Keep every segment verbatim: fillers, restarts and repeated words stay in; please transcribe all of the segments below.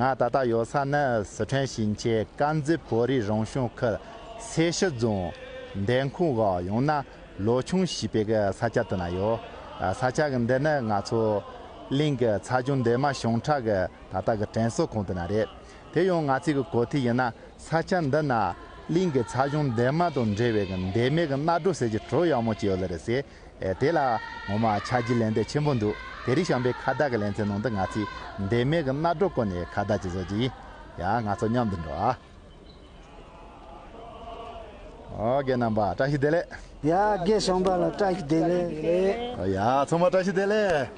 ང་ད་ལྟ་ཡོད་ས་ནི་སི་ཁྲོན་ཞིང་ཆེན་དཀར་མཛེས་བོད་རིགས་རང་སྐྱོང་ཁུལ་སེར་ཤུལ་རྫོང་འདན་ཁོང་གི་ཡང་ན་ལོ་ཆུང་ཞེས་པའི་གི་ས་ཆ་དེ་ན་ཡོད། ཨ། ས་ཆ་གི་འདི་ནི་ང་ཚོ་གླིང་གི་ཚ་གྱང་འདན་མ་ཞིང་ཁྲ་གི་ད་ལྟ་གི་དྲན་གསོ་ཁང་དེ་ན་རེད། དེ་ཡང་ང་ཚོས་གི་གོ་ཐོས་ཡིན་ན་ས་ཆ་འདི་ན་གླིང་གི་ཚ་གྱང་འདན་མ་དང་འབྲེལ་བའི་གི་འདན་མའི་གི་གནའ་བྲོ་ཟེར་གྱི་བྲོ་ཡག་མོ་ཅིག་ཡོད་ལེ་རེད་ཟེར། ཨེ། དེ་ལ་ངོ་མ་ཆ་རྒྱུས་ལེན་འདོད་ཆེན་པོ་འདུག་དེ་རིང་བྱམས་པའི་ཁ་བརྡ་གི་ལེ་ཚན་ནང་དུ་ང་ཚོས་འདན་མའི་གི་གནའ་བྲོ་སྐོར་ནས་ཁ་བརྡ་ཅིག་བཟོ་རྒྱུ་ཡིན། ཡ། ང་ཚོ་མཉམ་དུ་འགྲོ་ཨ། ཨོ། རྒན་རྣམ་པ་བཀྲ་ཤིས་བདེ་ལེགས། ཡ། རྒན་བྱམས་པ་ལགས་བཀྲ་ཤིས་བདེ་ལེགས། ཨོ་ཡ། ཚང་མ་བཀྲ་ཤིས་བདེ་ལེགས།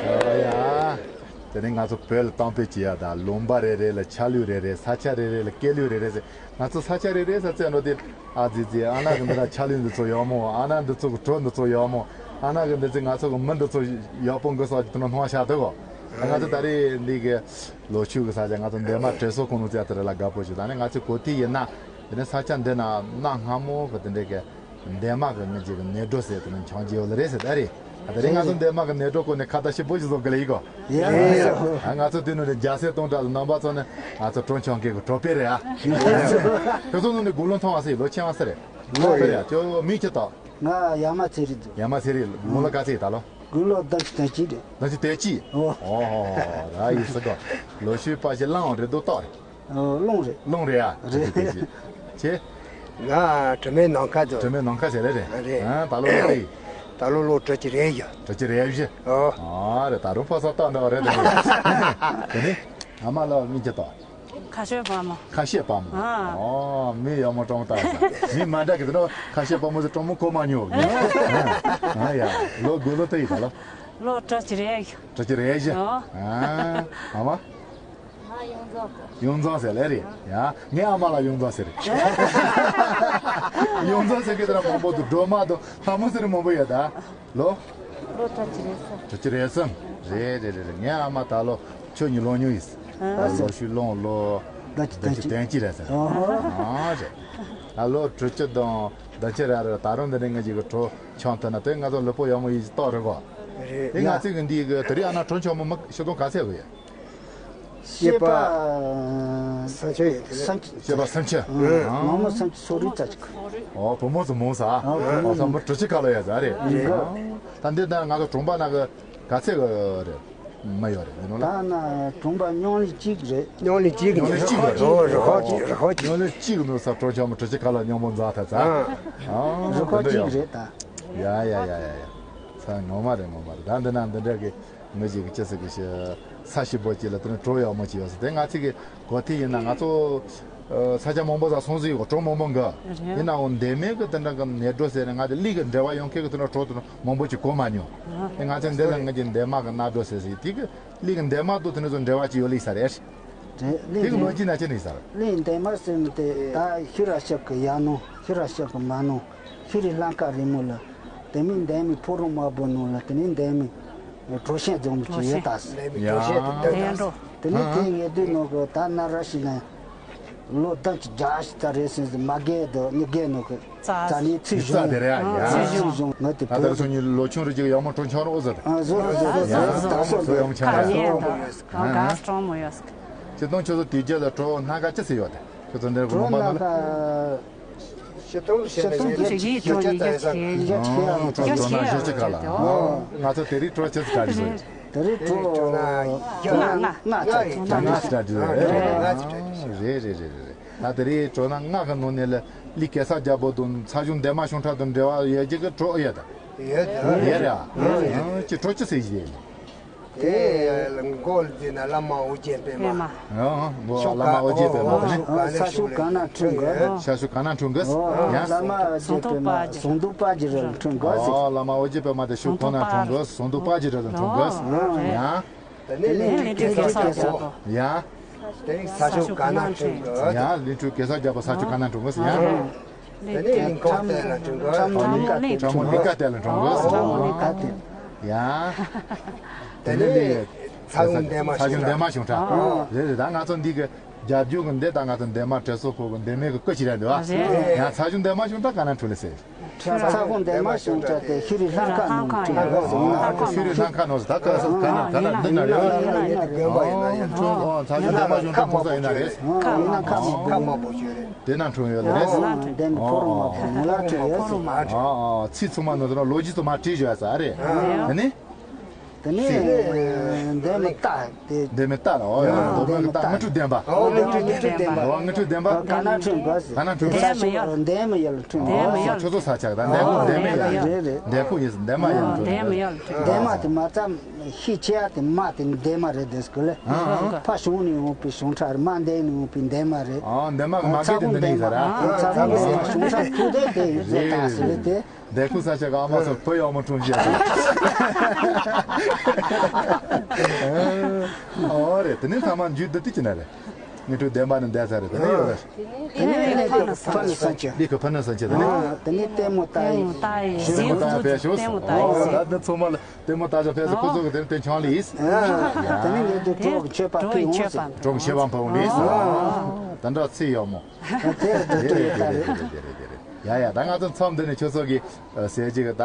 ཨོ་ཡ། དེ་ནི་ང་ཚོ་བོད་ལ་གཏམ་དཔེ་བྱེད་ཡ་ད་ལུང་པ་རེ་རེ་ལ་ཆ་ལུགས་རེ་རེ། ས་ཆ་རེ་རེ་ལ་སྐད་ལུགས་རེ་རེ་ཟེར། ང་ཚོ་ས་ཆ་རེ་རེ་ས་ཚད་འགྲོ་དེ། ཨ་ཙི་ཙི། ཨ་ན་གི་འདི་ན་ཆ་ལུགས་འདི་ཚོ་ཡག་མོ། ཨ་ན་འདི་ཚོ་གི་བྲོ་འདི་ཚོ་ཡག་མོ། ཨ་ན་གི་འདི་ཚོ་ང་ཚོ་གི་མི་འདི་ཚོ་ཡག་པོ་འགི་སོགས་ཀྱི་དེ་ནི་སྣང་བ་ཤར་འདུག་གོ། ང་ཚོ་ད་རེས་འདི་གི་ལོ་ཆུ་གི་ས་ཆ། ང་ཚོ་འདན་མ་དྲན་གསོ་ཁང་ནང་བཙལ་དེ་རེད་ལ་དགའ་པོ་ཞིག་ད་ནི་ང་ཚོའི་གོ་ཐོས་ཡིན་ན། དེ་ནི་ས་ཆ་འདི་ན་གནའ་སྔ་མོ་གི་དེ་འདྲའི་གི་འདན་མ་གི་མི་གཅིག་གི་ནེ་སྒྲོ་ཟེར་དེ་ནི་འཆང་རྒྱུ་ཡོད་ལེ་རེད་ཟེར། ད་རེད། ད་རེས་ང་ཚོ་འདན་མ་གི་ནེ་སྒྲོ་སྐོར་ནས་ཁ་བརྡ་ཞིབ་པོ་ཞིག་བཟོ་གི་ལེ་ཡིན་གོ། ཡ། ཨ། ང་ཚོ་དེ་ནང་ནས་རྒྱ་སེ་སྟོང་ཕྲག་ལ་རྣམ་པ་ཚོ་ནི་ང་ཚོ་བྲོ་འཆང་མཁན་གི་བྲོ་དཔེ་རེད་ཨ། ཁྱོད་ཚོ་ནང་ནས་དགུང་ལོ་མཐོ་བ་སུ་ཡིན། ལོ་ཆེ་བ་སུ་རེད། ང་རེད། ཁྱོད་མིང་ཅི་བཏགས། ང་ཡ་མ་ཚེ་རིང་འདུག་ཡ་མ་ཚེ་རིང་། དགུང་ལོ་ག་ཚོད་ཡིན་ད་ལོ། དགུང་ལོ་ཟླ་བཞི་དོན་གཅིག་རེད། ཟླ་བཞི་དོན་གཅིག་ཨོ། ཨོ། ར་ཡིན་སྲིད་གོ། ལོ་ཤུལ་པ་ཞིག་གླང་རེད་འདུག་སྟག་རེད། ཨོ། གླང་རེད། གླང་རེད་ཨ། རེད། ཁྱེད། ང་དྲི་མེད་ནམ་མཁའ་ཚོ། དྲི་མེད་ནམ་མཁའ་ཟེར་ལེ་རེད། རེད། ཨ། ད་ལོ་ལོ་དེ། ད་ལོ་ལོ་དྲུག་ཅུ་རེ་བཞི། དྲུག་ཅུ་རེ་བཞི། ཨོ། ཨ་རེད། ད་རུང་ཕོ་གསར་སྟག་འདྲ་བ་རེད་དེ། དེ་ནི་ཨ་མ་ལ་མིང་ཅི་བཏགས། ཁ་ཤས་པ་མོ། ཁ་ཤས་པ་མོ། ཨ། ཨོ། མིང་ཡག་མོ་བྲོ་མོ་བཏགས་ས། མིང་མ་འདྲ་གི་དེ་ནོ་ཁ་ཤས་པ་མོ་ཟེར་བྲོ་མོ་གོ་མ་མྱོང་། ཨ་ཡ། ལོ་དགུང་ལོ་དེ་ཡིན་ད་ལོ། ལོ་དྲུག་ཅུ་རེ་བཞི། དྲུག་ཅུ་རེ་བཞི། ཨོ། ཨ། ཨ་མ། ང་ཡོངས་རྫོགས། ཡོངས་རྫོགས་ཟེར་ལེ་རེད། ཡ། ངའི་ཨ་མ་ལ་ཡོངས་རྫོགས་ཟེར། ཡོངས་རྫོགས་ཟེར་གི་དེ་ར་མང་པོ་འདུག་སྒྲོལ་མ་དང་ལྷ་མོ་ཟེར་མང་པོ་ཡོད་ད། ལོ། ལོ་དྲུག་ཅུ་རེ་གསུམ། དྲུག་ཅུ་རེ་གསུམ། རེད་རེད་རེད་རེད། ངའི་ཨ་མ་ད་ལོ་ཁྱོད་གཉིས་ལོ་ཉུང་ཡིན། ཨ། ད་ལོ་ཤུལ་ལོ་ལོ་ཟླ་བཅུ་དོན་གཅིག་རེད་ཟེར། ཨ། རེད། ད་ལོ་དྲུག་ཅུ་དང་ཟླ་བཅུ་རེད་རེད། ད་རུང་འདི་ནས་ངེད་ཀྱི་གི་བྲོ་འཆང་ཐུབ་ན་དེ་ང་ཚོ་ལུས་པོ་ཡག་མོ་ཡིན་གྱི་རྟགས་རེད་གོ། རེད། དེ་ང་ཚོས་གི་འདི་གི་དེ་རིང་ཨ་ན་བྲོ་འཆང་མོ་མི་ཤི་དོན་ག་ཚད་གི་ཡོད། བཤད་པ་སུམ་ཅུ་ཡོད་དེ། སུམ་ཅུ། བཤད་པ་སུམ་ཅུ། ཨང་། མང་མོ་སུམ་ཅུ་སོ་རེ་ཙམ་ཅིག་ཨོ། བུ་མོ་ཚོ་མང་ས། ཨ། བུ་མོ། ཨོ། ཚང་མ་དྲུག་ཅུ་ཁ་ལོ་ཡ་ཟ་རེད། རེད། ཨང་། ད་འདི་ད་ང་ཚོ་གྲོང་པ་ན་གི་ག་ཚད་གི་རེད། མ་ཡོད་རེད། ཡིན་ནོ་ལ། ད་ན་གྲོང་པ་སྨྱུང་གླིང་གཅིག་རེད། སྨྱུང་གླིང་གཅིག་གི། སྨྱུང་གླིང་གཅིག་གི་རེད། རི་ཁོག་གཅིག་རི་ཁོག་གཅིག་སྨྱུང་གླིང་གཅིག་གི་ནང་ས་བྲོ་འཆང་མོ་དྲུག་ཅུ་ཁ་ལོ་སྨྱོ་མོ་འཛག་ཐ་ཚ། ཨང་། རི་ཁོག་གཅིག་རེད་ད། ཡ་ཡ་ཡ་ཡ་ཡ། ས་ངོ་མ་རེད། ངོ་མ་རེད། ད་འདི་ན་འདི་འདྲ་གི། ངེད་ཅིག་གི་ཅི་ཟེར་གི་ཤི། ས་ཞིབ་པོ་ཅིག་ལ་དེ་ནི་བྲོ་ཡག་མོ་ཅིག་ཡོད་ཟེར། དེ་ང་ཚོ་གི་གོ་ཐོས་ཡིན་ན་ང་ཚོ་ས་ཆ་མང་པོ་ས་སོང་ཟིག་ཡོད་གོ། བྲོ་མང་པོ་འགའ་ཡིན་ནའང་འདན་མའི་གི་དེ་འདྲ་གི་ནེ་སྒྲོ་ཟེར་ནས་ང་དེ་གླིང་གི་འབྲེལ་བ་ཡོང་མཁན་གི་དེ་འདྲ་བྲོ་དེ་མང་པོ་ཅིག་གོ་མ་མྱོང་། དེ་ང་ཚོ་འདི་ལ་ངེད་ཀྱི་འདན་མ་གི་གནའ་སྒྲོ་ཟེར་ཟིག་དེ་གི་གླིང་གི་འདན་མ་དང་དེ་ནི་ཚོ་འབྲེལ་བ་ཅིག་ཡོད་ལེ་ས་རེད། དེ་གི་ལོ་རྒྱུས་ན་ཅི་ནས་ས་རེད། གླིང་འདན་མ་ཟེར་ནི་དེ་ད་ཤི་ར་ཤབ་གི་ཡ་ནོ། ཤི་ར་ཤབ་གི་མ་ནོ། ཤི་རི་ལང་ཀ་རི་མོ་ལ། དེ་མིན་འདན་མའི་ཕོ་བྲང་དམར་པོ་ནང་ལ་དེ་ནས་འདན་མའི་བྲོ་ཤིང་རྫོང་མི་ཅིག་ཡོད་ད་ཟེར། འདན་མའི་བྲོ་ཤིང་དེ་ཡ། འདན་འགྲོ། དེ་ནས་དེ་ངེས་དུས་ནང་གི་ད་ན་ར་ཤི་ན་ལོ་བདུན་ཅུ་བརྒྱ་ཞིག་ཙམ་རེད་ཟེར་ཟེར། མ་རྒས་དང་མི་རྒས་ནང་གི་རྩ་ནས་ཚིག་གཞུང་། རྩ་དེ་རེད་ཡ། ཚིག་གཞུང་ང་དེ་ད་ལྟ་བོད་སོང་ཉིན་ལོ་ཆུང་རུ་ཅིག་ཡག་མོ་བྲོ་འཆང་རོགས་ཟེར། ཨ། བཟོ་རོགས་བཟོ་རོགས་ཡ། ད་སོ་བཟོ་ཡག་མོ་འཆང་རོགས་ཟེར། ག་རེ་ད་ག་སྤྲང་མོ་ཡོད་ཟེར། ཁྱེད་དང་ཁྱོད་ཚོ་དུས་རྒྱུན་ལ་བྲོ་སྣ་ཁ་ཅི་ཟེར་ཡོད་དེ། ཁྱོད་ཚོ་འདིར་བྲོ་ངོ་མ་ལ། སྣ་ཁ། ཤི་སྟོང་ཤི་སྟོང་བརྒྱད་ཅུ་བརྒྱད་ཅུ་དང་ཡོད་ས། བརྒྱད་ཅུ་ཡང་བྲོ་ན་བཞི་བཅུ་ག་ལ། ང་ཚོ་དེ་རིང་བྲོ་ཆེ་ཙམ་ག་རེ་བཟོས། དེ་རིང་བྲོ་ལྔ་ལྔ་ལྔ་ལྔ་ལྔ་ལྔ་ལྔ་ལྔ་ལྔ་རེད་རེད་རེད་རེད། ད་དེ་རིང་བྲོ་སྣ་ལྔ་གི་ནང་ནས་ལ་གླིང་གེ་སར་རྒྱལ་པོ་དང་ཚ་གཞུང་འདན་མ་ཞིང་ཁྲ་དང་འབྲེལ་བ་ཡོད་ཀྱི་གི་བྲོ་ཡོད་ད། ཡོད་ད། ཡོད་ར། ཨང་། ཅི་བྲོ་ཅི་ཟེར་གྱི་ཡོད། དེ་མགོ་ལ་བརྩིས་ན་བླ་མ་ཨོ་རྒྱན་པད་མ། པད་མ། ཨང་། མགོ་བླ་མ་ཨོ་རྒྱན་པད་མ་དེ་ནི། ཤོག་ག་ན་ཁྲུང་གི། ཤ་ཤུ་ག་ན་ཁྲུང་གི། ཡ། བླ་མ་ཨོ་རྒྱན་པད་མ་ཟུང་དུ་པ་གི་རི་ལ་ཁྲུང་གི། ཨོ། བླ་མ་ཨོ་རྒྱན་པད་མ་དེ་ཤུ་ག་ན་ཁྲུང་གི། ཟུང་དུ་པ་གི་རི་ལ་ཁྲུང་གི། ཡ། དེ་ནས་གླིང་ཕྲུག་གེ་སར་རྒྱལ་པོ། ཡ། དེ་ནས་ས་ཆུ་ག་ན་ཁྲུང་གི། ཡ། གླིང་ཕྲུག་གེ་སར་རྒྱལ་པོ་ས་ཆུ་ག་ན་ཁྲུང་གི། ཡ། དེ་ནས་གླིང་ཁྲ་མོ་ལ་ཁྲུང་གི། ཁྲ་མོ་གླིང་ཁ་གཏད། ཁྲ་མོ་གླིང་ཁ་གཏད་ལ་ཁྲུང་གི། ཁྲ་མོ་གླིང་ཁ་གཏད། ཡ། དེ་ནས་ ཚ་གོང་འདན་མ་ཚ་གོང་འདན་མ་གཞུང་གྲྭ། ཨ། རེད་རེད། ད་ང་ཚོ་འདི་གི་རྒྱབ་ལྗོངས་ཀྱི་འདི་ད་ང་ཚོ་འདན་མ་དྲན་གསོ་ཁོ་གི་འདན་མའི་གི་སྐུ་ཅིག་རེད་འདུག་ཨ། རེད། ཡང་ཚ་གོང་འདན་མ་གཞུང་གྲྭ་ག་ན་འཁྲུངས་ལེ་ཟེར། ཚ་གོང་འདན་མ་གཞུང་གྲྭ་དེ་ཤུ་རི་ལྷང་ཁ་ནང་འཁྲུངས་ཡོད་ཟེར་ན། ཤུ་རི་ལྷང་ཁ་ནང་ཟེར། ད་ག་ས་ག་ན་ག་ན་འདི་ན་རེད། ཨ། ཚ་གོང་འདན་མ་གཞུང་གྲྭ་འཁྲུངས་ས་ཡིན་ན་རེད། ཁ་མང་པོ་ཁ་མང་པོ་ཡོད་རེད། དེ་ན་འཁྲུངས་ཡོད་ལེ་རེད། ཨ། འདན་མ་ཕོ་བྲང་དམག་དཔོན་ནང་ལ་འཁྲུངས་ཡོད་ཟེར། ཨ་ཨ། ཚིག་ཚང་མ་ནང་དུ་ལོ་རྒྱུས་ཚང་མ་བྲིས་བཞག་ཡོད་ས་རེད། དེ་ནི། དེ་ནས་འདན་མ་སྟག་དེ། འདན་མ་སྟག་ལ། འོ་ཡ། འདན་མ་སྟག། དངུལ་ཁྲི་འདན་མ། འོ། དངུལ་ཁྲི་འདན་མ། འོ། དངུལ་ཁྲི་འདན་མ། ག་ན་འཁྲུངས་པ་ཟེར། ག་ན་འཁྲུངས་པ། འདན་མ་ཡུལ། འདན་མ་ཡུལ་འཁྲུངས། འདན་མ་ཡུལ། ཆུ་ཚོད་ས་ཆགས་ད་འདན་མ་འདན་མ་ཡུལ། རེད་རེད། འདན་ཁོ་ཡིན་ཟེར། འདན་མ་ཡུལ་འཁྲུངས། འདན་མ་ཡུལ་འཁྲུངས། འདན་མ་དེ་མ་ཙམ་ཤི་ཆེ་ཡ་དེ་མ་དེ་འདན་མ་རེད། དེ་སྐོར་ལ། ཨ་ཨ། ཕ་གཞུང་ནས་ཡོང་པའི་གཞུང་གྲྭ་རེད། མ་འདན་ནས་ཡོང་པའི་འདན་མ་རེད། ཨ། འདན་མ་གི་མ་གི་དེ་འདི་ནས་ཡིན་ས་ར། ཚ་གོང་འདན་མ་གཞུང་གྲྭ་ཐུག་དེ་དེ་ཡིན་ཟེར་ད་ཟེར་དེ། འདན་ཁོ་ས་ཆ་གི་ཨ་མ་ཚོ་བུ་ཡག་མོ་འཁྲུངས་ཤག་ཟེར། ཨོ་རེད། དེ་ནས་ཚང་མ་འཇུས་འདི་དུས་ཀྱི་ན་རེད། ངེད་ཕྲུག་འདན་མ་ནི་འདས་ས་རེད། དེ་ནས་ཡོད་རེད། དེ་ནས་ཕ་ནི་སངས་རྒྱས། འདི་ཁོ་ཕ་ནི་སངས་རྒྱས། དེ་ནས། ཨ། དེ་ནས་ལྟད་མོ་ལྟ་ཡི། ལྟད་མོ་ལྟ་ཡི། ཞིག་ཏུ་ཕེབས་ཤོག། ལྟད་མོ་ལྟ་ཡི། ཨོ། ད་འདི་ཚང་མ་ལ་ལྟད་མོ་ལྟ་ས་ཕེབས་སོ། ཁོ་ཚོ་གི་དེ་ནས་དེ་འཆང་ལེ་ཡིས། ཨ། དེ་ནས་ངེད་ཚོ་གྲོགས་ཀྱི་མཆོད་པ་ཕུལ་ཡོང་ཟེར། གྲོགས་ཀྱི་མཆོད་པ་ཕུལ་ཡོང་ལེ་ཡིས། ཨ། ད་འདྲ་ཚེ་ཡག་མོ། དེ་རེད། དེ་རེད། དེ་རེད། དེ་རེད། དེ་རེད། ཡ་ཡ། ད་ང་ཚོ་མཚམས་འདི་ནས་ཁྱོད་ཚོ་གི་ཟེར་གྱི་གི་ད་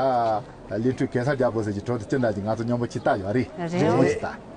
ལི་ཁྲུ་གེ་སར་རྒྱལ་པོ་ཟེར་གྱི་གྲོགས་དེ་ཅི་འདྲ་ཅིག་ང་ཚོ་མཉམ་པོ་ཅིག་ལྟ་ཡོད་རེད། རེད། མཉམ་པོ་ཅིག་ལྟ།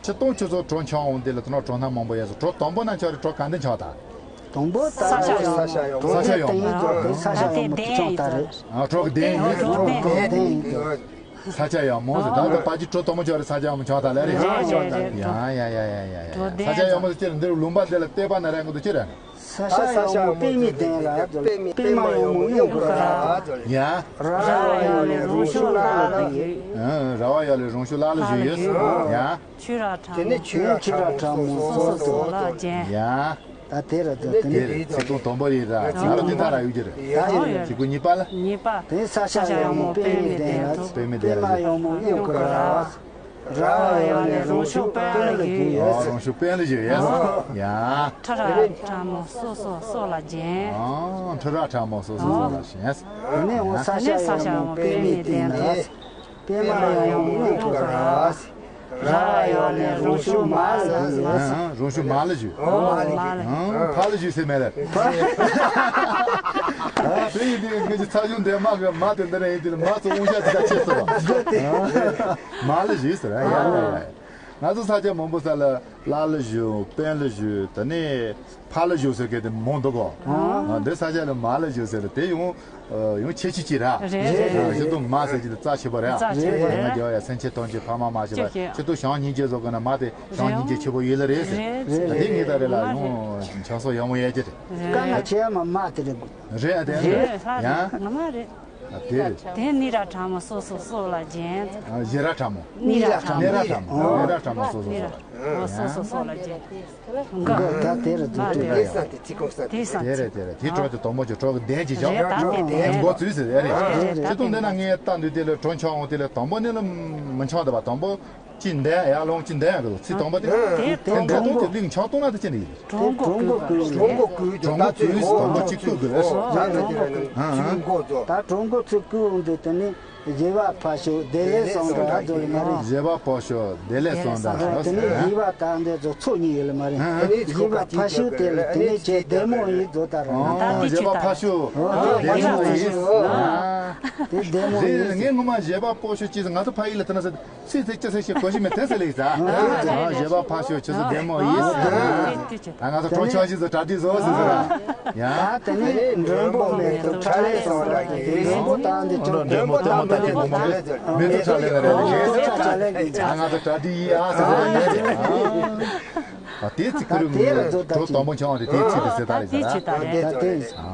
ཆུ་སྟོང་ཆུ་ཚོད་གྲོ་འཆང་འོང་དེ་ལ་དུ་ནོ་གྲོ་སྣ་མང་པོ་ཡོད་སོ། གྲོ་དང་པོ་ན་འཆང་རེད། གྲོ་ག་འདི་འཆང་ད། དང་པོ་ས་ས་ཆ་ཡོང་། ས་ཆ་ཡོང་། ས་ཆ་ཡོང་མོ་དེ་འཆང་ད་རེད། ཨ། གྲོ་གི་གདན་ཡིན། གྲོ་གི་གདན་ཡིན། ས་ཆ་ཡོང་མོ་ཟེར། ད་ད་པ་ཅི་གྲོ་དང་པོ་འཆང་རེད། ས་ཆ་ཡོང་མོ་འཆང་ད་ལེ་རེད། རེད་རེད་རེད། ཡ་ཡ་ཡ་ཡ་ཡ་ཡ། ས་ཆ་ཡོང་མོ་ཟེར་ཅི་རེད། འདིར་ལུང་པ་འདི་ལ་བལྟས་པ་ན་རེད་གོ་འདུག་ཅི་རེད། ས་ཆ་ཡོང་མོ་པདྨའི་གདན་ལ། པདྨ་ཡོང་མོ་གཡོན་གྱི་ར་བ། ཡ། ར་བ་ཡོད་ལས་རང་ཤུགས་ལ་ལ་བཞུགས་ཡོད། ཨ། ར་བ་ཡོད་ལས་རང་ཤུགས་ལ་ལ་བཞུགས་ཡོད། ཡ། ཆུ་ར་གྲང་མོ། དེ་ནས་ཆུ་ར་གྲང་མོ་སོ་སོ་ལ་བརྒྱན། ཡ། ད་དེ་ར་ད་དེ་ནས་དེ་ཚོ་དང་པོ་ཡིན་ར། ང་ར་དེ་ད་ར་ཡོད་ཀྱི་རེད། ད་ཡོད་རེད། གཅིག་པུ་གཉིས་པ་ལ། གཉིས་པ། དེ་ས་ཆ་ཡོང་མོ་པདྨའི་གདན་ལ། པདྨའི་གདན་ལ། པདྨ་ཡོང་མོ་གཡོན་གྱི་ར་བ། ར་བ་ཡོད་ལས་རང་ཤུགས་དཔལ་ལ་བཞུགས་ཡོད། ཨོ། རང་ཤུགས་དཔལ་ལ་བཞུགས་ཡོད། ཡ། ཁྲ་ར་གྲང་མོ་སོ་སོ་སོ་ལ་བརྒྱན། ཨོ། ཁྲ་ར་གྲང་མོ་སོ་སོ་སོ་ལ་བརྒྱན། དེ་ནས་འོ་ས་ཆ་ཡོང་མོ་པདྨའི་གདན་ལ། པདྨ་ཡོང་མོ་གཡོན་གྱི་ར་བ། ར་བ་ཡོད་ལས་རང་ཤུགས་མ་ལ་བཞུགས་ཡོད། ཨང་། རང་ཤུགས་མ་ལ་བཞུགས། ཨོ། མ་ལ། ཨང་། ཕ་ལ་བཞུགས་ཟེར་མེད་ལ། ཨ། དེ་ཡིན་དུས་ངེད་ཀྱི་ཚ་གཞུང་འདན་མ་གི་མ་དེ་འདི་ནས་ཡིན་དུས་ལ་མ་ཚོ་དབང་ཤ་དེ་ད་ཆེ་ཚོ། མ་ལ་བཞུགས་ཟེར། ཡ་ཡ་ཡ། ང་ཚོ་ས་ཆ་མང་པོ་ས་ལ་ལ་ལ་བཞུགས། པན་ལ་བཞུགས། དེ་ནས་ཕ་ལ་བཞུགས་ཟེར་མཁན་དེ་མང་འདུག་གོ། ཨ། འདི་ས་ཆ་ལ་མ་ལ་བཞུགས་ཟེར་ལ་དེ་ཡང་ཡང་ཁྱད་ཆོས་ཅིག་ར། རེད་རེད་རེད། ཆེ་མཐོང་མ་ཟེར་གྱི་དེ་རྩ་ཆེ་བ་རེད། རྩ་ཆེ་བ་རེད། ང་རྒྱལ་བ་ཡ་སེམས་ཅན་ཐམས་ཅད་ཕ་མ་མ་བྱས་པ། ཆེ་མཐོང་བྱམས་སྙིང་རྗེ་བཟོ་དགོས་ན་མ་དེ་བྱམས་སྙིང་རྗེ་ཆེ་བོ་ཡོད་ལ་རེད་ཟེར། རེད། དེ་ངེད་ད་རེད་ལ་ཡང་ཆང་སོགས་ཡག་མོ་ཡོད་ཀྱི་རེད། དཀའ་ངལ་ཆེ་ཡ་མ་མ་དེ་རེད། རེད་ཨ་དེ། རེད། ཡ། ང་མ་རེད། དེ་རེད། དེ་ནི་ར་ཕྲ་མོ་སོ་སོ་སོ་ལ་སྦྱན། ཨ། ཞེ་ར་ཕྲ་མོ། ནི་ར་ཕྲ་མོ། ནི་ར་ཕྲ་མོ། ནི་ར་ཕྲ་མོ་སོ་སོ་ནི་སོ་ར་ལ། སོ་སོ་སོ་ལ་སྦྱན། མགོ་ད་དེ་རུ་འཛུགས་ཏེ་མ་རེད། དེ་ས་དེ་ཚིག་གོ་ས་དེ། དེ་ས་དེ་རེད། དེ་རེད། དེ་གྲོགས་དེ་དང་པོ་ཅིག་གྲོགས་ཀྱི་གདན་ཅིག་བཞག་རེད། ད་དེ་དེ་མགོ་ཚུལ་ཟེར་རེད། རེད་རེད། ཁྱེད་རང་འདི་ན་ངས་ལྟ་འདུག་དེ་ལ་གྲོགས་ཆགས་འོང་། དེ་ལ་དང་པོ་ནི་ལ་མི་ཆགས་འདུག་པ། དང་པོ་ཅི་འདན་ཡར་ལོངས་ཅི་འདན་ཡར་གི་ཚིག་དང་པོ་དེ། དེ་དེ་འདན་དང་དུ་དེ་གླིང་ཆགས་གཏོང་ན་དེ་ཅི་འདྲ་ཡིན། གྲོགས་མགོ་ཀུན་གྲོགས་མགོ་ཀུན་གྲོགས་མགོ་ཀུན་གྲོགས་མགོ་ཀུན་དང་པོ་ཅིག་ཀུན་གི་རེད། ད་གྲོགས་མགོ་ཚུར་ཀུན་འོང་དུས་དེ་ནི། བཞི་པ་ཕ་ཤོ་བདེ་ལེགས་སོང་དྲ་ཟེར་ལེ་མ་རེད། བཞི་པ་ཕ་ཤོ་བདེ་ལེགས་སོང་དྲ་ཟེར། དེ་ནས་བཞི་པ་ད་འདི་ཚོ་ཚོགས་གཉིས་ཡོད་ལེ་མ་རེད། བཞི་པ་ཕ་ཤོ་དེ་ལ་དེ་ནས་ཁྱེད་བདེ་མོ་ཡིན་བཟོ་ལྟ་ར། ཨ། བཞི་པ་ཕ་ཤོ་བདེ་མོ་ཡིན། དེ་བདེ་མོ་ཡིན། ངས་ངོ་མ་བཞི་པ་ཕ་ཤོ་ཅི་ཟེར། ང་ཚོ་ཕ་ཡུལ་ལ་དེ་ན་ཟེར། སུས་དེ་ཅི་ཟེར་ཞེས་གོ་ཞིག་མེད་དེ་ཟེར་ལེ་ཟ། ཨ། བཞི་པ་ཕ་ཤོ་ཁྱོད་ཚོ་བདེ་མོ་ཡིན་ཟེར། ད་ང་ཚོ་གྲོགས་ཆགས་ཤིག་ཟེར། གྲ་སྒྲིག་བཟོ་ཟེར་ཟེར། ཡ། ད་དེ་ནས་མགྲོན་པོ་མེ་ཏོག་ཁྲ་ལེ་སོང་ལ་གི་མགྲོན་པོ་བཏང་དེ་ཆོག་མགྲོན་པོ་བཏང་མ་བཏང་དེ་མགོ་མ་མེ་ཏོག་ཁྲ་ལེ་ལ་རེད། ད་ང་ཚོ་གྲ་སྒྲིག་ཡིན་ཨ་ཟེར་ཟེར། ཨ། དེ་ཚིག་ཁུ་རུ་ངོ་གྲོགས་དང་པོ་ཆང་བ་དེ་དེའི་ཚིག་དེ་ཟེར་ད་རེད་ཟེར། ད་དེ་ཨ་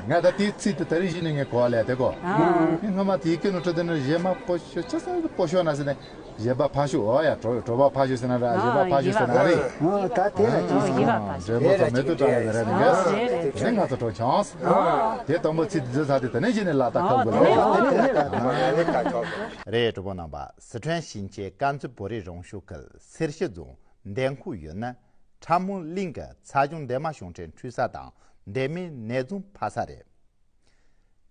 ཨ། ང་ད་དེའི་ཚིག་དེ་ད་རེས་གཞི་ནས་ངས་གོ་བ་ལས་དེ་གོ། ཨ། ངས་སྔ་མ་དེའི་སྐད་ནང་ཁྲོད་དེ་ནས་བཞི་པ་ཕ་ཤོ་ཆ་ཚང་ཕ་ཤོ་ན་ཟེར་ནས། བཞི་པ་ཕ་ཤོ། ཨོ་ཡ། གྲོ་གྲོ་པ་ཕ་ཤོ་ཟེར་ན་ར། བཞི་པ་ཕ་ཤོ་ཟེར་ན་རེད། ཨོ་ད་དེ་ལ་ཅི་ཟེར། ཨོ་ཡི་པ་ཕ་ཤོ། འབྲས་བུ་ཚོ་མེ་ཏོག་བཀྲ་ལེ་ཟེར་ར། དེ་ག་ཨོ་རེད་རེད། དེ་ང་ཚོ་གྲོགས་ཆང་། ཨོ། དེ་དང་པོ་ཚིག་དེ་ཚོ་ཚ་དེ་དེ་ནས་གཞི་ནས་ལ་ད་ཁ་དགོས་ལ། རེད། གྲོགས་པོ་རྣམ་པ། སི་ཁྲོན་ཞིང་ཆེན་དཀར་མཛེས་བོད་རིགས་རང་སྐྱོང་ཁུལ་སེར་བྱེས་རྫོང་འདན་ཁོག་ཡུལ་ན་ཁྲ་མོ་གླིང་གི་ཚ་གཞུང་འདན་མ་ཞིང་ཁྲའི་འཕྲུལ་ས་དང་འདན་མའི་ནས་རྫོང་ཕ་ས་རེད།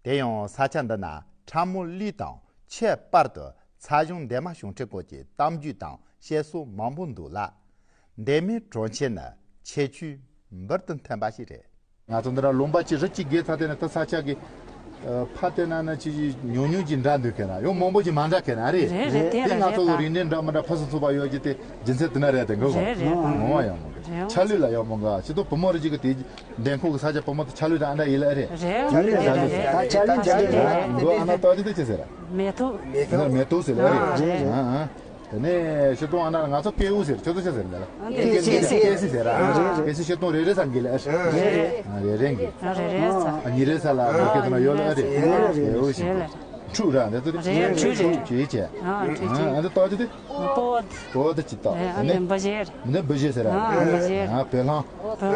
དེ་ཡང་ས་ཆ་འདི་ན་ཁྲ་མོ་གླིང་དང་ཁྱད་པར་དུ་ཚ་གཞུང་འདན་མ་ཞིང་ཁྲའི་སྐོར་གྱི་གཏམ་རྒྱུད་དང་བཤད་སྲོལ་མང་པོ་འདུག་ལ། འདན་མའི་གྲོང་ཁྱེར་ནི་ཁྱད་ཆོས་འབུར་དུ་ཐོན་པ་ཞིག་རེད། ང་ཚོ་འདི་ར་ལུང་པ་གཅིག་རི་གཅིག་བརྒལ་ཚར་དེ་ནས་ད་ས་ཆ་གི་ཨ་ཕ་དེ་ན་ན་ཅི་ཉུང་ཉུང་ཅིག་འདྲ་འདུག་མཁན་ན་ཡང་མང་པོ་ཅིག་མ་འདྲ་མཁན་ན་རེད། རེད་རེད། དེ་ང་ཚོ་གི་རིག་གནས་འདྲ་མི་འདྲ་ཕུན་སུམ་ཚོགས་པ་ཡོད་ཀྱི་དེ་རྒྱུ་མཚན་དེ་ན་རེད། དེ་འགོ་གོ་རེད་རེད། ངོ་བ་ཡང་མང་གི་ཆ་ལུགས་ལ་ཡང་མང་གི་ཅི་ཏོ་བུ་མོ་རི་གཅིག་གི་དེ། འདན་ཁོག་གི་ས་ཆ་བུ་མོ་དེ་ཆ་ལུགས་དང་ཨ་འདྲ་ཡིན་ལ་རེད། རེད་རེད་རེད་རེད། ད་ཆ་ལུགས་ཆ་ལུགས་རེད། མགོ་ཨ་ན་ཏོག་ཅི་དེ་ཅི་ཟེར། མེ་ཏོག་མེ་ཏོག་ཟེར་ལ་རེད། ཨ་ཨ། དེ་ནས་ཤེ་ཏོང་ཨ་ན་ང་ཚོ་ཀེའུ་ཟེར། ཁྱོད་ཚོ་ཆ་ཟེར་ལ། ཀེ་སི་ཟེར། ཀེ་སི་ཟེར་ར། ཀེ་སི་ཤེ་ཏོང་རེ་རེ་ས་འགི་ལ་རེད། རེ་རེ་འགི། རེ་རེ་ས། ཉི་རེ་ས་ལ་མ་ཀེ་ཏོ་ན་ཡོད་ལ་རེད། ཀེའུ་ཞིག་འཕྲུག་ར་འདི་ཚོ་རེད། འཕྲུག་རེད། ཅི་ཅི། ཨ་འཕྲུག་ཅི། ཨ་འདི་ཏོག་ཅི་དེ། པོ། པོ་དེ་ཅི་ཏོག་ཨ་ནི་འབུ་ཞེ། འདི་འབུ་ཞེ་ཟེར་ར། ཨ་འབུ་ཞེ། ཨ་བེ་ལང་།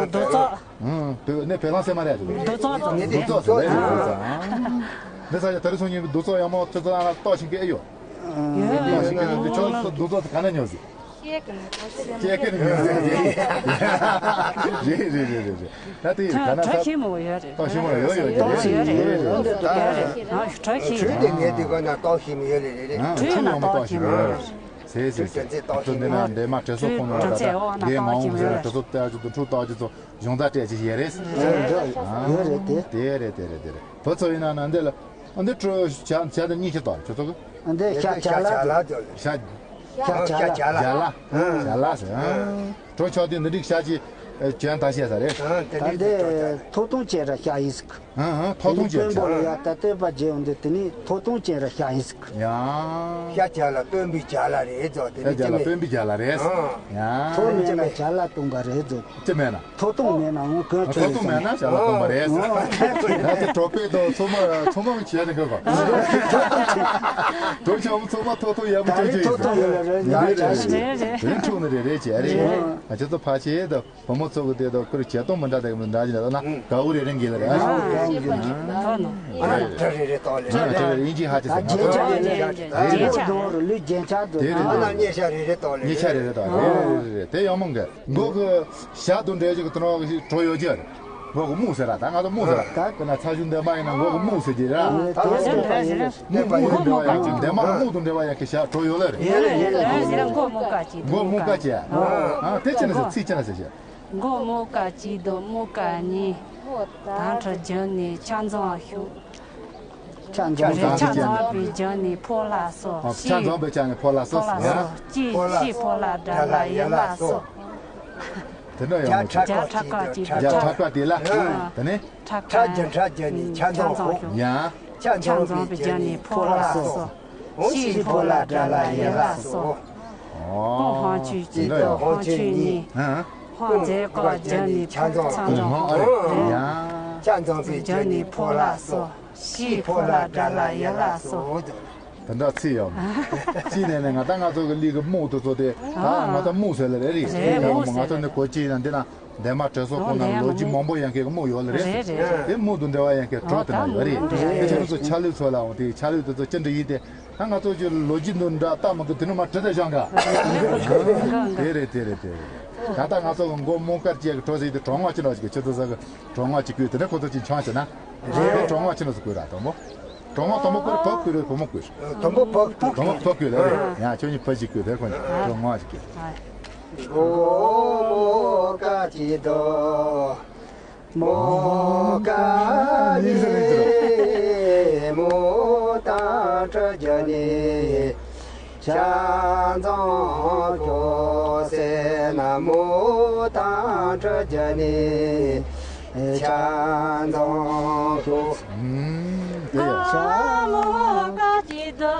རྡོ་ཙོག་ཨང་། བོད་ནས་བེ་ལང་སེ་མ་རེད། རྡོ་ཙོག་རྡོ་ཙོག་ཟེར་རེད། རྡོ་ཙོག་འདི་ས་ཆ་ད་རེས་སོང་ཉིན་རྡོ་ཙོག་ཡག་མོ་ཁྱོད་ཚོ་ལ་ཏོག་ཤིང་གི་ཨེ་ཡོད། ཡོད་ཡོད་ཡོད། ཁྱོད་ཚོ་རྡོ་ཙོག་དེ་ག་ནས་ཉོས་ཟིག་སྐྱེ་ཀི་ནས་ཉོས་ཟིག་རེད་རེད་རེད་རེད། ད་དེ་ག་ན་ས་ཤིང་མོ་ཡོད་རེད། ཏོག་ཤིང་མོ་ཡོད་ཡོད་ཏོག་ཡོད་རེད། ཡོད་རེད། ཡོད་རེད། ཨ་ཁྲོད་ཤིང་། ཁྲོད་དེ་ངས་དེ་ག་ན་ཏོག་ཤིང་མོ་ཡོད་རེད་རེད། ཁྲོད་ན་ཏོག་ཤིང་མོ་ཡོད་རེད། ཟེར་ཟེར་ཟེར། ཁྲོད་འདི་ན་འདན་མ་དྲི་སོགས་ཁོང་ནང་ད་ལྟ་རྒན་ངག་དབང་ཟེར་ན་དྲི་སོགས་ལྟ་ཅིག་ཏུ་འཕྲུག་ཏོག་ཅིག་ཏུ། གཞུང་རྟ་སྤྲད་ཅིག་ཡོད་རེད། ཡོད་རེད་དེ། དེ་རེད་དེ་རེད་དེ་རེད། བུ་ཚོ་ཡིན་ན་ན་འདི་ལ་ཨ་འདི་ཁྲོ་བྱ་བྱ་དང་གཉིས་ཆ་དང་ཁྱོད་ཚོ་གི། ཨ་འདི་ཤ་བྱ་ལ་དེ། ཤ་བྱ་ལ་བྱ་ལ་བྱ་ལ་ཟེར། ཨ་ཁྲོ་ཆོག་དེ་འདི་འགྲིག་ཤ་ཅིག་ཅན་ད་བཤད་ས་རེད། ད་འདི་ཐོག་ཐོང་བྱས་ར་ཤ་ཡིན་ཟིག་ཨ་ཨ་ཐོག་ཐོང་བྱས་ས། དཔོན་པོ་ལ་ཡ་ད་སྟོད་པ་རྗེ་འོང་དུས་དེ་ནི་ཐོག་ཐོང་བྱས་ར་ཤ་ཡིན་ཟིག་ཡ། ཤ་བྱ་ལ་སྟོན་པའི་བྱ་ལ་རེད་ཙོ་དེ་ནི་ཤ་བྱ་ལ་སྟོན་པའི་བྱ་ལ་རེད། ཡ། ཐོག་མེད་ན་བྱ་ལ་སྟོན་པ་རེད་ཙོ། ཅི་མེད་ན། ཐོག་ཐོང་མེད་ན་འོང་གོན་ཐོག་ཐོག་ཐོང་མེད་ན་བྱ་ལ་སྟོན་པ་རེད། ད་དེ་གྲོགས་པོའི་དང་ཚོགས་མ་ཚོགས་མ་བྱས་ནས་གོ་གོ། གྲོགས་ཆ་མོ་ཚོགས་མ་ཐོག་ཐོག་ཡག་མོ་ད་ཅོ་རེད། ཅོ་ཐོག་ཐོག་ཡོད་ལ་རེད། རེད་རེད་རེད། རེད་འཁྲུག་ནི་རེད་རེད་ཅེས་རེད། ཨ་ཅོ་ཚོ་ཕ་ཆེ་ད། བུ་མོ་ཚོ་གི་དེ་དང་ཁུར་བྱེད་སྟངས་མི་འདྲ་དེ་མི་འདྲ་ཞིག་ལ་ན་དགའ་བོ་རེ་རེ་འགི་ལ་རེད། ཨ་ནི་ད་རེ་རེ་ཏོག་ལེ། ཨ་ནི་ད་རེ་ཨིན་ཇི་ཧ་ཅི་ཟེར་ན་ཏོག་ལེ། རེ་རེ་རེ་རེ་རེ་རེ་རེ་རེ། དེ་ཡང་མོང་གི་མགོ་གི་ཞྭ་དུ་འདྲ་ཞིག་གི་དྲོ་ཡོད་ཀྱི་རེད། མགོ་གི་སྨུག་ཟེར་ར། ད་ང་ཚོ་སྨུག་ཟེར་ར། དེ་ན་ཚ་ཞུ་འདན་མ་ཡིན་ན་མགོ་གི་སྨུག་ཟེར་གྱི་ར། སྨུག་སྨུག་དུ་འདྲ་བ་ཡང་འདན་མ་སྨུག་དུ་འདྲ་བ་ཡང་གི་ཞྭ་དྲོ་ཡོད་ལ་རེད། མགོ་སྨུག་ཀ་ཅིག་མགོ་སྨུག་ཀ་ཅིག་ཨ་དེ་ཅི་ན་ཟེར། ཚིག་ཅི་ན་ཟེར་ཞེས། མགོ་སྨུག་ཀ་གཅིག་དང་སྨུག་ཀ་གཉིས། དང་ཁྲོ་བརྒྱབ་ནས་ཆ་ཚང་ཞུགས། ཆ་ཚང་ཆ་ཚང་པའི་བརྒྱབ་ནས་ཕོ་ལ་སོགས། ཆ་ཚང་པའི་བརྒྱབ་ནས་ཕོ་ལ་སོགས། ཕོ་ལ་སོགས། ཤི་ཤི་ཕོ་ལ་དགྲ་ལ་ཡི་ལ་སོགས། དེ་འདྲ་ཡང་མོ་ཆེ། བརྒྱ་ཕྲག་ཁ་གཅིག་བརྒྱ་ཕྲག་ཁ་དེ་ལ། དེ་ནས། ཕྲག་ཕྲག་བརྒྱ་ཕྲག་བརྒྱབ་ནས་ཆ་ཚང་ཞུགས། ཡང་། ཆ་ཚང་པའི་བརྒྱབ་ནས་ཕོ་ལ་སོགས། ཤི་ཤི་ཕོ་ལ་དགྲ་ལ་ཡི་ལ་སོགས། ཀོང་ཧང་ཆུ་གཅིག་དང་ཧང་ཆུ་གཉིས། ཧང་རྫས་ཀ་བརྒྱབ་ནས་ཕོ་ཚང་ཞུགས། ཡང་། ཕྱག་འཛོམས་པའི་རྒྱུ་ནི་ཕོ་ལ་གསོལ། ཕྱིའི་ཕོ་ལ་དགྲ་ལ་ཡུལ་ལ་གསོལ། དེ་འདྲ་ཚིག་ཡོད་མ། གཅིག་ནས་ནས་ང་ད་ང་ཚོ་གི་གླིང་གི་རྨོ་དེ་ཚོ་དེ་ད་ང་ད་རྨོ་ཟེར་ལེ་རེད། རེད། རྨོ་ཟེར། ང་ཚོ་ནི་གོ་ཅི་ཡིན་ན་འདི་ན་འདན་མ་དྲན་གསོ་ཁོང་ན་ལོ་རྒྱུས་མང་པོ་ཡན་གའི་རྨོ་ཡོད་ལེ་རེད། རེད་རེད། དེ་རྨོ་དང་འབྲེལ་བ་ཡན་གའི་གྲོགས་དེ་ན་ཡོད་རེད། དེ་ཁྱེད་ཚོ་ཆ་ལུགས་ཚོ་ལའང་དེ་ཆ་ལུགས་དེ་ཚོ་ཅི་འདྲ་ཡིན་ཏེ། ད་ང་ཚོ་ཀྱི་ལོ་རྒྱུས་འདི་འདྲ་ལྟ་མི་འདུག་དེ་ནི་མ་བྲི་དེ་བཞག་ག་དེ་རེད་དེ་རེད་དེ་རེད། ད་ལྟ་ང་ཚོ་གི་མགོ་རྨོ་དཀར་ཅན་གྱི་གྲོགས་ཟིག་དེ་གྲོགས་ངོ་ཅི་འདྲ་ཞིག་གི་ཁྱེད་ཚོ་ཟ་གི་གྲོགས་ངོ་ཅིག་བསྐོས་དེ་ནས་ཁོ་ཚོ་ཅིག་ཆང་བྱེད་ན། དེ་གྲོགས་ངོ་ཅི་འདྲ་ཞིག་བསྐོས་ར་དང་པོ། གྲོགས་ངོ་དང་པོ་བསྐོས་བུ་བསྐོས་རེད། བུ་མོ་བསྐོས། དང་པོ་བུ་བསྐོས། དང་པོ་བུ་བསྐོས་ལ་རེད། ཡང་ཁྱོད་གཉིས་བུ་ཅིག་བསྐོས་དེ་ཁོ་གཉིས་གྲོགས་ངོ་ཅིག་བསྐོས། མགོ་རྨོ་དཀར་ཅན་དང་། རྨོ་དཀར་ནི་རྨོ་དང་འཁྲིལ་རྒྱུ་ནི། ཕྱག་འཛོམས་ཤོག་ཟེར་ན་རྨོ་དང་འཁྲིལ་རྒྱུ་ནི། ཕྱག་འཛོམས་ཤོག་ཨུམ། དེ་ཡང་། རྨོ་དཀར་ཅན་དང་།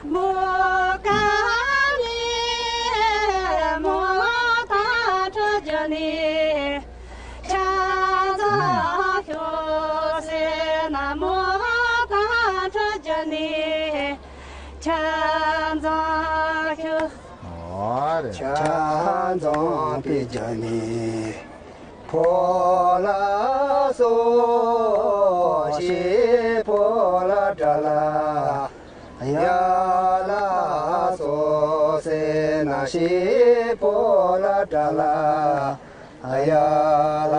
རྨོ་དཀར་ནི་རྨོ་དང་འཁྲིལ་རྒྱུ་ནི། ཕྱག་འཛོམས་ཤོག་ཟེར་ན་རྨོ་དང་འཁྲིལ་རྒྱུ་ནི། ཕྱག་འཛོམས་ཤོག་ཨོ་རེད། ཕྱག་འཛོམས་པའི་རྒྱུ་ནི། ཕོ་ལ་གསོལ་ཞིག་ཕོ་ལ་དགྲ་ལ་ཡ་ལ་སོ་སེ་ན་ཤི་པོ་ལ་དྲ་ལ་ཡ་ལ་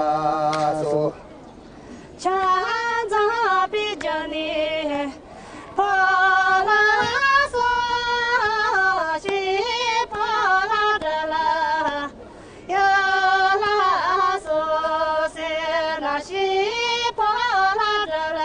སོ། ཕྱག་འཛོམས་པའི་རྒྱུ་ནི་ཕོ་ལ་སོ་ཤི་པོ་ལ་དྲ་ལ། ཡ་ལ་སོ་སེ་ན་ཤི་པོ་ལ་དྲ་ལ།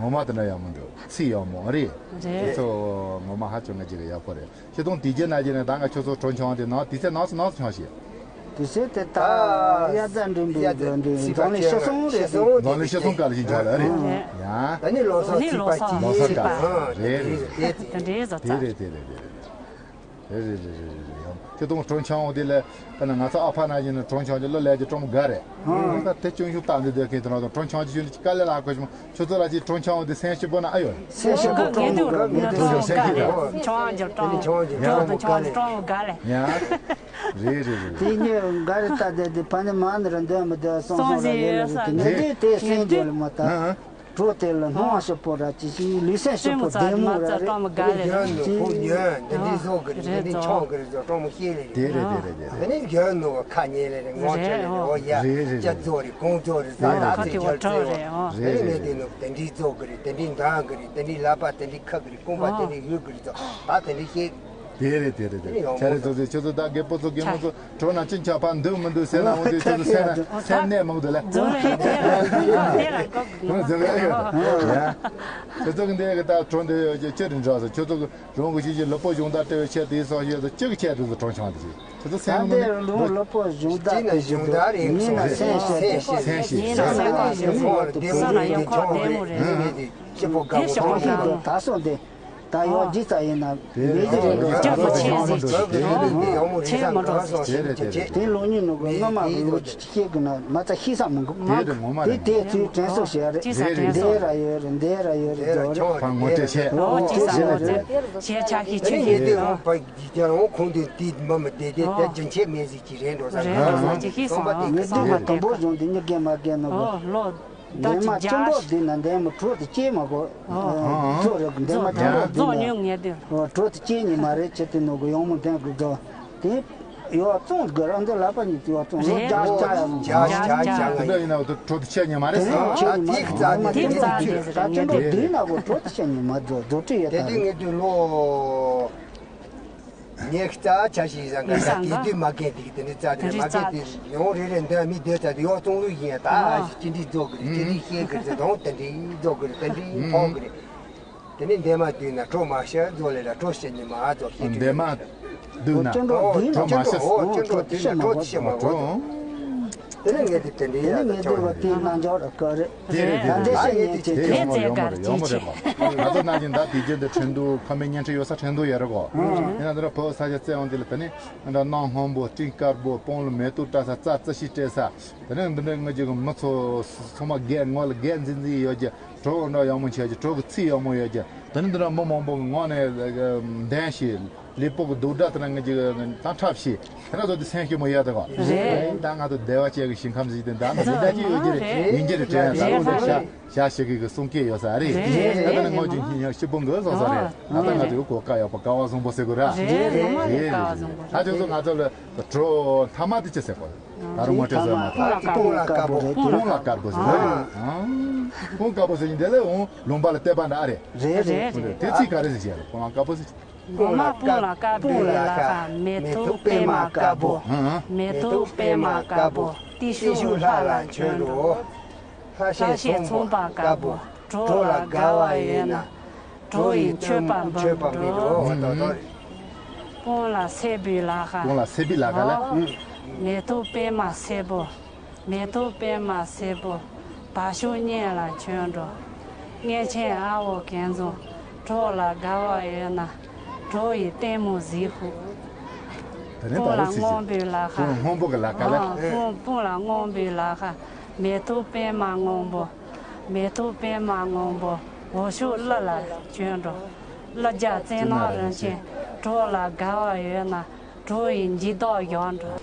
ངོ་མ་དེ་འདྲ་ཡག་མོ་འདུག་ཚིག་ཡག་མོ་རེད། རེད། དེ་ཚོ་ངོ་མ་ཧ་ཅང་ང་རྒྱལ་ཡག་པོ་རེད། ཁྱེད་ཚོ་དུས་རྒྱུན་ན་བྱས་ནས་ད་ང་ཁྱོད་ཚོ་གྲོ་འཆམ་དེ་ནང་དུས་ཚོད་ནང་སུ་ནང་སུ་འཆམ་ཤེས། དུས་ཚོད་དེ་ད་དབྱར་རྩྭ་འགྲིམ་པའི་དུས་འཛམ་གླིང་ཤི་གསོན་རེད། འཛམ་གླིང་ཤི་གསོན་སྐབས་ལ་ཞིག་འཆམ་ལ་རེད། ཡང་། ད་ནི་ལོ་གསར་ཚིག་པ་གཅིག་ལོ་གསར་སྐབས་རེད། རེད་རེད། དེ་འདྲའི་བཟོ་དེ་རེད་དེ་རེད་དེ་རེད། རེད་རེད་རེད་རེད་རེད། ཡང་ཁྱེད་ཚོ་གྲོ་འཆམ་འོ་དེ་ལ་ད་ནི་ང་ཚོ་ཨ་ཕ་ན་བྱས་ནས་གྲོ་འཆམ་གྱི་བློ་ལས་ཀྱི་གྲོ་མོ་དགའ་རེད། ད་དེ་ཅུང་ཞིག་བཏང་འདི་སྡོད་མཁན་དེ་ནང་དུ་གྲོ་འཆམ་གྱི་ཞུ་འདི་དཀའ་ལས་ལ་གོ་ཞིག་ཁྱོད་ཚོ་ལ་ཅིག་གྲོ་འཆམ་འོ་དེ་སེམས་སྐྱིད་པོ་ན་ཨ་ཡོད། སེམས་སྐྱིད་པོ་གྲོ་མོ་དགའ་རེད། གྲོ་མོ་དགའ་རེད། འཆམ་གྱི་གྲོ་མོ་དགའ་རེད། ཡང་། རེད་རེད་རེད། དེ་ཉིད་འགའ་རེ་ལྟ་དེ་དེ་ཕ་ནི་མ་ནི་ར་འདོད་མི་འདོད་སོང་སོང་ར་ཡོད་ལ་རེད། དེ་ནི་དེ་དེ་སེམས་སྐྱིད་ལ་མ་ལྟ། གྲོགས་དེ་ལ་སྣང་བ་ཞིག་པོ་ར་ཅི་ཞིག་ལུས་སེམས་ཞིག་པོ་བདེ་མོ་ར་རེད། ཡོད་ནོ་ཁོ་ཉོན་འདི་འདྲའི་བཟོ་གི་རེད། འདི་འདྲའི་འཆང་གི་རེད་ཟེར་སྤྲང་མོ་བཤད་ལེ་རེད། དེ་རེད་དེ་རེད་དེ་རེད། དེ་ནས་ཡོད་ནོ་ཁ་ཉན་ལེ་རེད། ངོ་ཆེ་ལེ་རེད། འོ་ཡ། རེད་རེད་ཅ་རེད། རྫོགས་རེད། གོང་རྫོགས་རེད། ཟ་ད་ཚེ་ཆར་རྫོགས་རེད། དེ་ནས་ངས་དེ་ནོ་དེ་འདྲའི་བཟོ་གི་རེད། དེ་འདྲའི་འདང་གི་རེད། དེ་འདྲའི་ལབ་པ་དེ་འདྲའི་ཁ་གི་རེད། རྐང་པ་དེ་འདྲའི་ཡོད་གི་རེད་ཟེར་ད་དེ་འདྲའི་བཤད། དེ་རེད་དེ་རེད་དེ་རེད། ཆ་རེ་ཚོ་ཚོ་ཁྱོད་ཚོ་ད་རྒད་པོ་ཚོ་རྒན་མོ་ཚོ་གྲོགས་ན་ཅི་འཆག་པ་འདུག་མི་འདུག་ཟེར་ན། འོ་དེ་ཁྱོད་ཚོ་སེམས་ན་སེམས་གནས་མང་འདུག་ལ། རྫོང་རེད་དེ་ལ་གོ་དགོས། རྫོང་རེད་ཡ། ཁྱོད་ཚོ་གི་འདི་གི་ད་གྲོགས་འདི་ཡོད་ཀྱི་ཅི་རིན་འདྲ་ཟེར། ཁྱོད་ཚོ་གི་རང་གི་ཞིག་གི་ལུས་པོ་གཞུང་དག་སྤྲད་པའི་ཆེད་དེ་སོགས་ཡོད་ཚོ་ཅི་གི་ཆེད་དུ་གྲོགས་ཆང་དེ་ཞིག་ཁྱོད་ཚོ་ད་སེམས་འདི་ནང་ལུས་ལུས་པོ་གཞུང་དག་སྤྲད་གཞུང་དག་རེད། མིན་ན་སེམས་ཤེས་ཏེ། སེམས་ཤེས། སེམས་ཤེས། སེམས་ཤེས། སེམས་ཤེས། སེམས་ཤེས། སེམས་ཤེས། ད་སོང་དེ། ད་ཡོད་ཇི་ཙམ་ཡིན་ན་མི་གཞི་རེད་འགྲོ། ཆེ་མི་འགྲོ། དེ་ལོ་ཉིན་ནོ་གི་སྔ་མ་གི་ལོ་ཅི་ཤེས་གི་ན་མ་ཚ་ཤེས་ས་མི་འགོ། དེ་དེ་ཚུལ་དྲན་གསོ་བྱས་རེད། དེ་དེ་ཚུལ་དྲན་གསོ་བྱས་རེད། འདི་ར་ཡོད་རེད། འདི་ར་ཡོད་རེད། འདི་ར་ཆོག་རེད། ངོ་སྤྲད་བྱས། ཨོ་ཅི་ས་ངོ་སྤྲད་བྱས། ཆ་ཤས་ཆོས་ཤིག་རེད། ཁོང་དེ་དེ་མ་མི་བདེ་དེ་དེ་རྒྱུན་ཆད་མེད་ཟིག་ཅིག་རེད་འགྲོ་ས། རེད། ངོ་ཅི་ཤེས་སོང་། ངས་དེ་མ་དང་པོ་བྱུང་དེ་མི་རྒན་མ་རྒན་ནོ་གི། ལོ། འདན་མ་སྐྱེན་པོ་འདི་ན་འདན་མ་གྲོགས་དེ་སྐྱེས་མ་གོ། ཨོ། གྲོགས་རེད། འདན་མ་སྐྱེན་པོ་འདི་ན་གྲོགས་དེ་སྐྱེས་ཉི་མ་རེད། ཆེ་དེ་ནོ་གི་ཡོང་མོ་འདན་གི་དོ། དེ་ཡོ་ཙོང་གི་རང་འདི་ལ་པ་ཉི་ཡོ་ཙོང་ལོ་རེད། རྒྱ་རྒྱ་ཡང་རྒྱ་རྒྱ་རྒྱ་དེ་འདྲ་ཡིན་ན་འོ་དེ་གྲོགས་དེ་སྐྱེས་ཉི་མ་རེད་ཟེར། དེ་ཁྱེད་ཉི་མ་དེ་གི་རྩ་དེ་དེ་རྩ་དེ་ད་སྐྱེན་པོ་འདི་ན་གོ་གྲོགས་དེ་སྐྱེས་ཉི་མ་རྫོགས་རྫོགས་ཁྲི་ཡོད་ད། དེ་དུས་ངས་དུས་ལོ། ངས་རྩ་ཆ་ཞིག་བཟང་ག་ས་དེ་དུས་མ་རྒན་དེ་གི་དེ་འདྲའི་རྩ་དེ་རེད། མ་རྒན་དེ་ཡོང་རེ་རེ་འདོན་མི་སྡོད་ཚ་དེ་ཡོ་ཙོང་ལུས་ཡིན་ད། ཅི་འདྲའི་རྫོགས་གི་རེད། ཅི་འདྲའི་ཤེས་གི་རེད། དང་དེ་འདྲའི་རྫོགས་གི་རེད། དེ་འདྲའི་ཕོག་གི་རེད། དེ་ནས་འདན་མ་དུས་ན་གྲོགས་མ་ཤ་རྫོགས་ལས་ལ་གྲོགས་ཤ་ཉི་མ་ཨ་རྫོགས་ཤེས་འདུག་འདན་མ་དུས་ན་གྲོགས་མ་ཤ། ཨོ་སྐྱེན་པོ་དུས་ན་གྲོགས་ཤ་མ་གོ། དེ་ནས་ངས་དེ་དེ་འདྲའི་ཡ་ད་ཆོག་རེད། དེ་རེད་དེ་རེད། ད་འདི་ཤེས་ཉན་ཅེས་དེ་ཡོང་མ་རེད། ཡོང་མ་རེད། ཡོང་མ་རེད་པ། ང་ཚོ་ནང་བཞིན་ད་དུས་རྒྱུན་དུ་ཁྲིན་ཏུ་ཁ་མེད་བརྙན་འཕྲིན་ཡོད་ས་ཁྲིན་ཏུ་ཡོད་རེད་གོ། ཡིན་ན་འདི་ར་བོད་ས་ཆ་བཙལ་ཡོང་དུས་ལ་དེ་ནི་ཨ་འདྲ་གནམ་སྔོན་པོ་སྤྲིན་དཀར་པོ་སྤང་ལ་མེ་ཏོག་བཀྲ་ས་རྩྭ་རྩི་ཤིང་སྤྲས་ས། དེ་ནི་འདི་འདྲ་ངོས་ཀྱི་མི་ཚོ་ཚང་མ་རྒས་ངོ་ལ་རྒས་འཛིན་འཛིན་ཡོད་ཀྱི་གྲོགས་འདྲ་ཡག་མོ་བྱས་ཀྱི་གྲོགས་ཀྱི་ཚིག་ཡག་མོ་ཡོད་ཀྱི་དེ་ནི་འདི་འདྲ་མི་མང་པོ་གི་ངོ་ནས་འདན་ཞིག་ལུས་པོ་གི་དུག་སྒྲ་དེ་ན་ངེད་ཀྱི་དང་འཁྲབ་ཤིག་དེ་ན་ཚོ་དེ་སེམས་སྐྱིད་མོ་ཡོད་དེ་གོ། རེད། ད་ང་ཚོ་བདེ་བ་ཅན་གྱི་ཞིང་ཁམས་ཟིག་དེ་འདྲ་ན་འདི་འདྲ་ཅིག་ཡོད་ཀྱི་རེད། ཡིན་གྱི་རེད། དྲན་ད་རུང་འདྲ་ཤ་ཤ་ཞིག་གི་གསུང་སྐད་ཡོད་ས་རེད། རེད་རེད། ད་ནི་ངོ་ཅིག་ཧིན་ཡང་ཤི་པོ་འགོ་སོང་ས་རེད། ད་ལྟ་ང་ཚོ་གོ་ཀ་ཡོད་པ་ཀ་བ་བཟང་པོ་ཟེར་དགོས་ར། རེད་རེད། ཀ་བ་བཟང་པོ་ད་ཁྱོད་ཚོ་ང་ཚོ་ལ་གྲོགས་མཐའ་མ་དེ་ཅི་ཟེར་དགོས། ད་རུང་ངོ་སྤྲད་ཟེར་མ་ཐུབ། དཔུང་ལ་དཀར་པོ་རེད། དཔུང་ལ་དཀར་པོ་ཟེར་རེད། དཔུང་དཀར་པོ་ཟེར་ཡིན་དེ་ལས་འོང་ལུང་པ་ལ་བལྟས་པ་འདྲ་ཨ་རེད། རེད་རེད། དེ་ཚིག་ག་རེ་ཟེར་བྱས་ལ་དཔུང་ལ་དཀར་པོ་ཟེར། གོང་མ་དཔུང་ལ་དཀར་པོའི་ལ་ཁ་མེ་ཏོག་པད་མ་དཀར་པོ། མེ་ཏོག་པད་མ་དཀར་པོ། ཏི་ཤུ་ལྷ་ལ་བྱོན་འགྲོ། ལྷ་ཤེད་ཚོང་པ་དཀར་པོ། གྲོགས་ལ་དགའ་བ་ཡོད་ན། གྲོགས་ཡི་མཆོད་པ་འབུལ་འགྲོ། དཔུང་ལ་སེར་པོའི་ལ་ཁ། དཔུང་ལ་སེར་པོའི་ལ་ཁ་ལ། མེ་ཏོག་པད་མ་སེར་པོ། མེ་ཏོག་པད་མ་སེར་པོ། བ་ཤུ་གཉན་ལ་བྱོན་འགྲོ། གཉན་ཆེན་ཨ་བོ་གན་རྫོང་། གྲོགས་ལ་དགའ་བ་ཡོད་ན། གྲོགས་ཡི་ལྟད་མོ་གཟིགས་ཤོག་དེ་ནས་དཔུང་ལ་སྔོན་པོའི་ལ་ཁ། དཔུང་སྔོན་པོ་གི་ལ་ཁ་ལ། དཔུང་དཔུང་ལ་སྔོན་པོའི་ལ་ཁ། མེ་ཏོག་པད་མ་སྔོན་པོ། མེ་ཏོག་པད་མ་སྔོན་པོ། འོད་ཤུགས་ཀླུ་ལ་བྱོན་འགྲོ། ཀླུ་རྒྱལ་བཙན་ནག་རིན་ཆེན། གྲོགས་ལ་དགའ་བ་ཡོད་ན། གྲོགས་ཡི་འཇིགས་ལྡོག་ཡོང་འགྲོ།